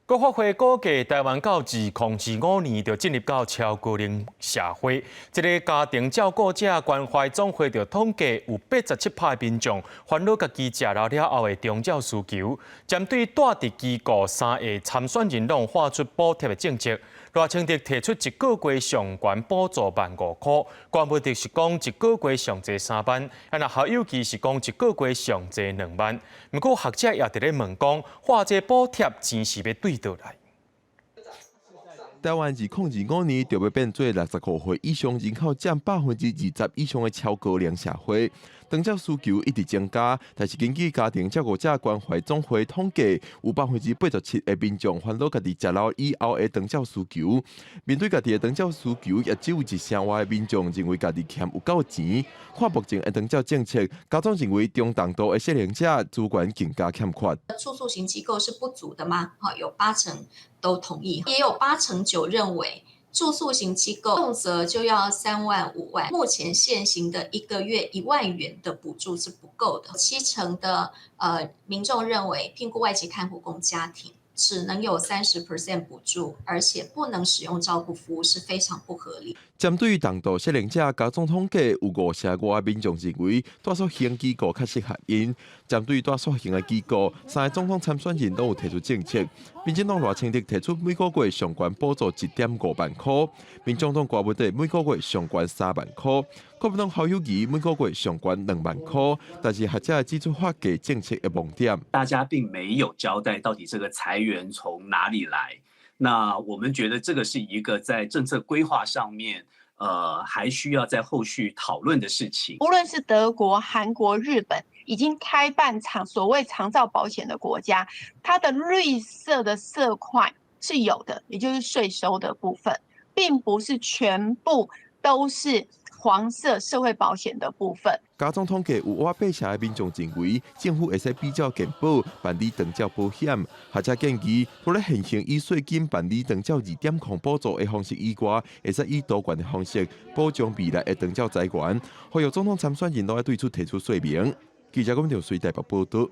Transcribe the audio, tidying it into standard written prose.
國發會估計，台灣到2025年就進入到超高齡社會。這个家庭照顧者關懷總會就統計，有87%民眾煩惱家己食老了後的長照需求。針對蹛佇機構，三个參選人攏喊出補貼的政策。賴清德提出一個月上懸補助15,000箍，柯文哲是講一個月上濟3萬，啊若侯友宜是講一個月上濟2萬。毋過學者也佇咧問講，喊這補貼錢是欲對佗來？台灣2025年就欲變做65歲以上人口佔20%以上的超高齡社會，長照需求一直增加。但是根據家庭照顧者關懷總會統計，有87%的民眾煩惱家己食老以後的長照需求。面對家己的長照需求，也只有一成外的民眾認為家己欠有夠錢。看目前的長照政策，家長認為中重度的失能者資源更加欠缺。住宿型機構是不足的嗎？有八成都同意，也有8成9認為住宿型機構動輒就要3萬5萬。目前現行的一個月1萬元的補助是不夠的。7成的民眾認為聘僱外籍看護工家庭只能有30% 補助，而且不能使用照顧服務是非常不合理。針對重度失能者，家總統計有5成外民眾認為住宿型機構較適合𪜶。針對住宿型的機構，三个總統參選人攏有提出政策。民進黨賴清德提出每個月上懸補助1.5萬箍，民眾黨柯文哲每個月上懸3萬箍，國民黨侯友宜每個月上懸2萬箍。但是學者指出發給政策的盲點。大家並沒有交代到底這個財源從哪裡來。那我們覺得這個是一個在政策規劃上面，還需要在後續討論的事情。無論是德國、韓國、日本，已經開辦長所謂長照保險的國家，它的綠色的色塊是有的，也就是稅收的部分，並不是全部都是黃色社會保險的部分。家總統計有8成的民眾認為政府會使比照健保辦理長照保險，學者建議，除了現行以稅金辦理長照2.0補助的方式以外，會使以多元的方式保障未來的長照資源。呼籲總統參選人攏愛對此提出說明。記者龚條水台北報道。